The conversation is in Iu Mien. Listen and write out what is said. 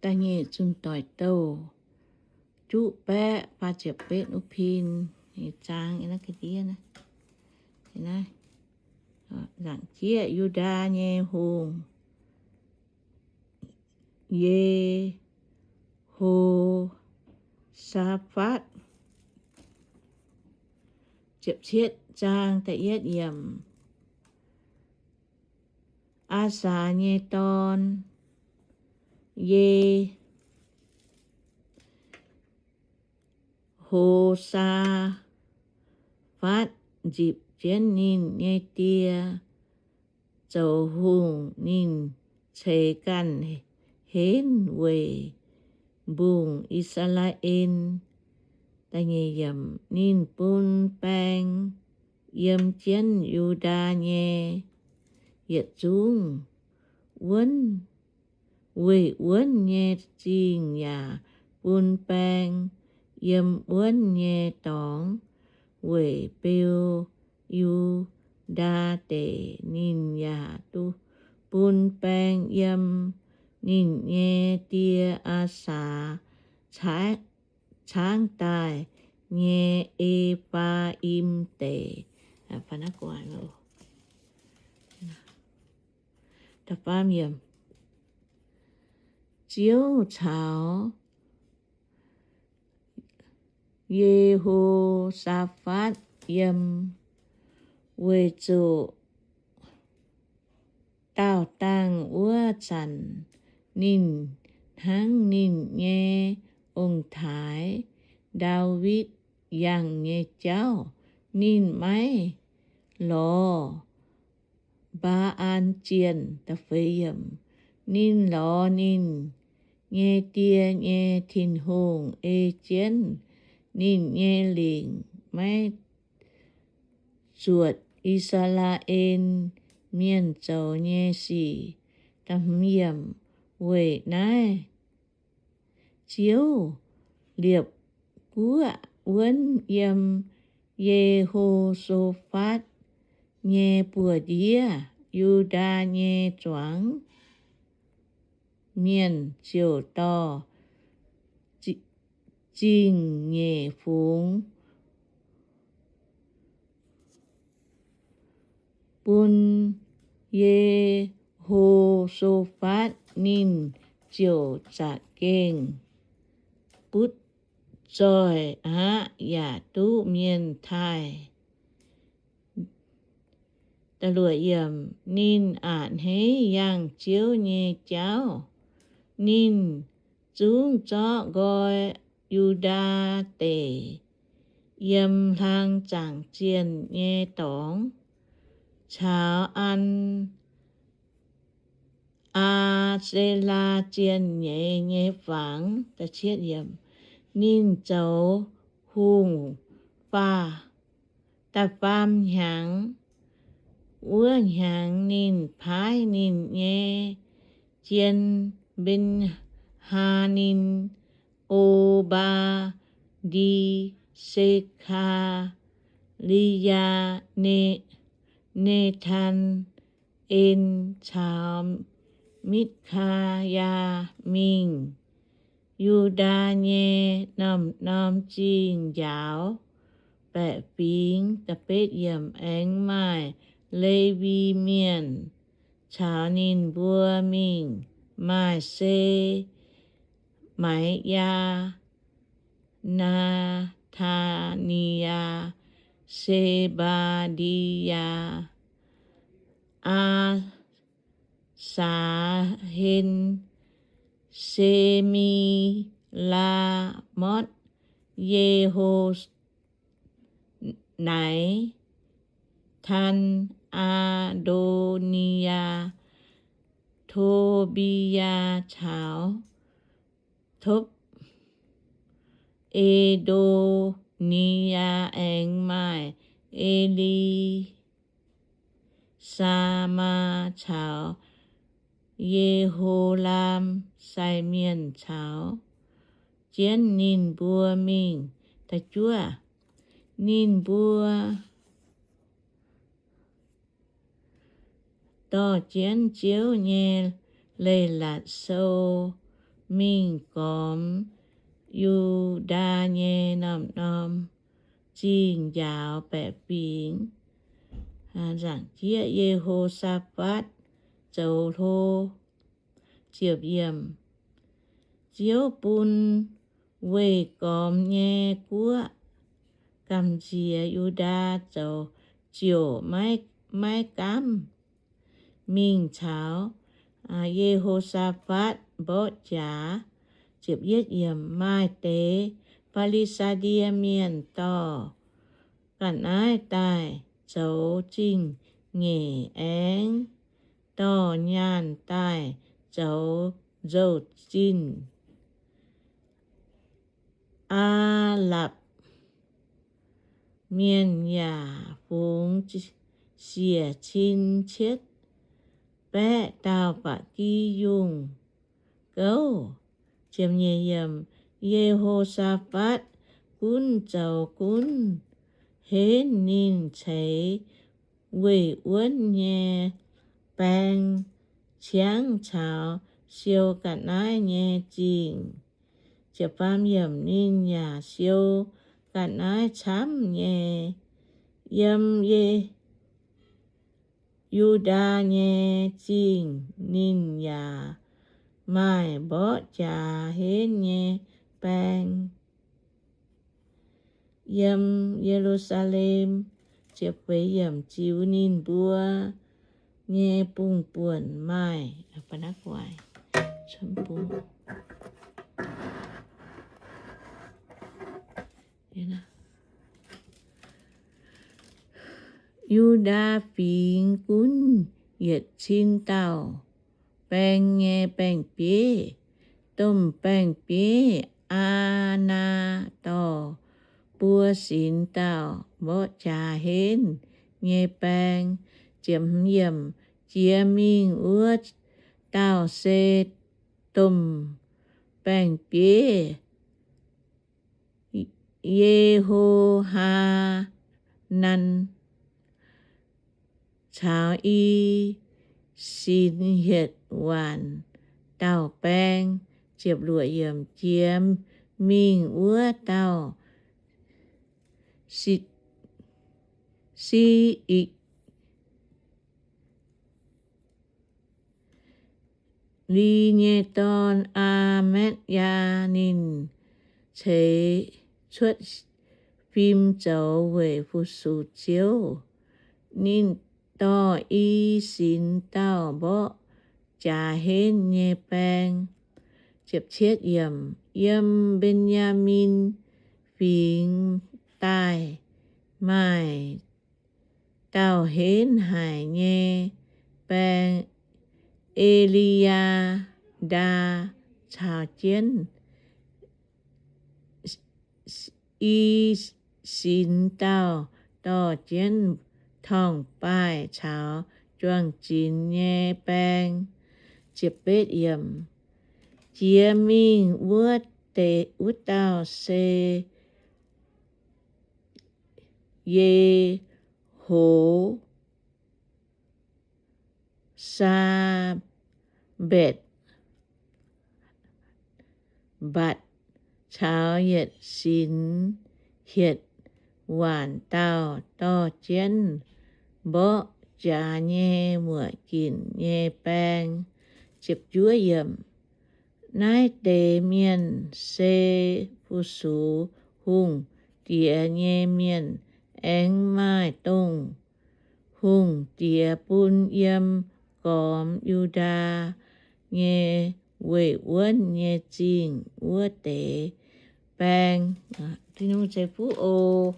Da'nyeic Zunh Doic Douh juqv baeqv faah ziepc betv wuov pin, zaang, nzaangc jieqv Yu^ndaa nyei hungh, Ye^ho^saa^fatv. Ziepc cietv zaang da'yietv yiemc. Aasaa nyei dorn, Ye^ho^saa^fatv nzipc jienv ninh nyei die zoux hungh. Ninh ceix ganh henv weic mbungh I^saa^laa^en. Ninh bun baeng yiem jienv Yu^ndaa nyei yietc zungv wuonv, weic wuonv nyei zingh, yaac bun baeng yiem wuonv nyei dorngx weic beu Yu^ndaa deic. Ninh yaac bun baeng yiem ninh nyei die Aasaa caangv daaih nyei E^faa^im Deic. Ziouv caux Ye^ho^saa^fatv yiem, weic zuqc daauh dangh wuov zanc ninh hnangv ninh nyei ong-taaix Ndaawitv yangh nyei jauv. Ninh maiv lorz Mbaa^an zienh. Ninh lorz ninh nyei die nyei Tin-Hungh ei jienv ninh nyei lingc, maiv zuotc I^saa^laa^en Mienh zoux nyei sic. Weic naaiv Ziouv liepc guoqv wuonv yiem Ye^ho^so^fatv nyei buoz-ndiev. Yu^ndaa nyei zuangx mienh ziouc dorh zingh nyeic fungx bun Ye^ho^so^fatv. Ninh ziouc za'gengh butv zoih aqv, yaac duqv mienh taaih. Ninh a'hneiv yangh Ziouv nyei jauv. Ninh zungv zorqv nqoi Yu^ndaa Deic yiem hlang zaangc zienh nyei dorngx caux an Aa^se^laa Zienh nyeiz nyei fangx. Ninh zoux hungh faah da'faam hnyangx. Wuov hnyangx ninh paaiv ninh nyei jien, Mben^haa^nin, O^mbaa^ndi, Se^kaa^li^yaa, Ne^taan^en caux Mitv^kaa^yaa mingh Yu^ndaa nyei norm-norm zingh njaaux baeqc fingx. Aengx maaih Lewi Mienh caux ninh mbuo mingh. Maaih Se^mai^yaa, Naa^taa^ni^yaa, Se^mbaa^ndi^yaa, Aa^saa^hen, Se^mi^laa^motv, Ye^ho Naaic, Taan, Aa^ndo^ni^yaa, To^mbi^yaa caux Topv, E^ndo^ni^yaa. Aengx maaih E^li^saa^maa caux Ye^ho^laam sai mienh caux jienv ninh mbuo mingh. Da'juov, ninh mbuo dorh jienv Ziouv nyei Leiz-Latc Sou mingh gormx Yu^ndaa nyei norm-norm zingh njaaux baeqc fingx. Nzaangc jieqv Ye^ho^saa^fatv zoux hlo. Ziouv bun weih gormx nyei guoqv gamh nziex Yu^ndaa zoux ziouc maiv gaamv mingh caux Ye^ho^saa^fatv mborqv jaax. Maaih deix Fi^li^saa^die Mienh dorh ga'naaiv daaih zoux zingh-nyeic aengx dorh nyaanh daaih zoux nzou-zinh. Aa^lapc Mienh yaac fungx siec cin cietv baeqv dauh ba'gi yungh gouv. Ye^ho^saa^fatv gunv zoux gunv henv ninh ceix weih wuonv nyei baeng, ciangv caux siou ga'naaiv nyei zingh. Ninh yaac siou ga'naaiv camv nyei. Yiem Yu^ndaa nyei zingh ninh yaac maaih mborqv jaax henv nyei baeng. Yiem Ye^lu^saa^lem ziux ninh mbuo nyei bungh buonc maaih Yu^ndaa Fingx gunv yietc cin dauh baeng nyei baeng-bieiv. Domh baeng-bieiv Aa^naa dorh buo sinx dauh mborqv jaax henv nyei baeng. Jiex mingh wuov dauh se domh baeng-bieiv Ye^ho^haa^nan caux i sinx hietc waanc dauh baeng. Jiex mingh wuov dauh Si^ikc li nyei dorn, Aa^matv^yaa. Ninh ceix cuotv fim zoux weic fu-sux Ziouv. Ninh dorh i sinx dauh mborqv jaax henv nyei baeng. Yiem Mben^yaa^min Fingx daaih maaih dauh henv haic nyei baeng, E^li^yaa^ndaa, caux jienv i sinx dauh dorh jienv torngv-baaih caux juang-zinx nyei baeng. Jiex mingh wuov deix, wuov dauh se Ye^ho^saa^mbatc, mbatc caux yietc sinx hietc waanc dauh dorh jienv mborqv jaax nyei muoc ginc nyei baeng. Naaiv deix mienh se fu-sux hungh diex nyei mienh. Aengx maaih dongh hungh diex bun yiem gormx Yu^ndaa nyei weic wuonv nyei zingh wuov deix baeng. Tin-Hungh ceix fuqv oc.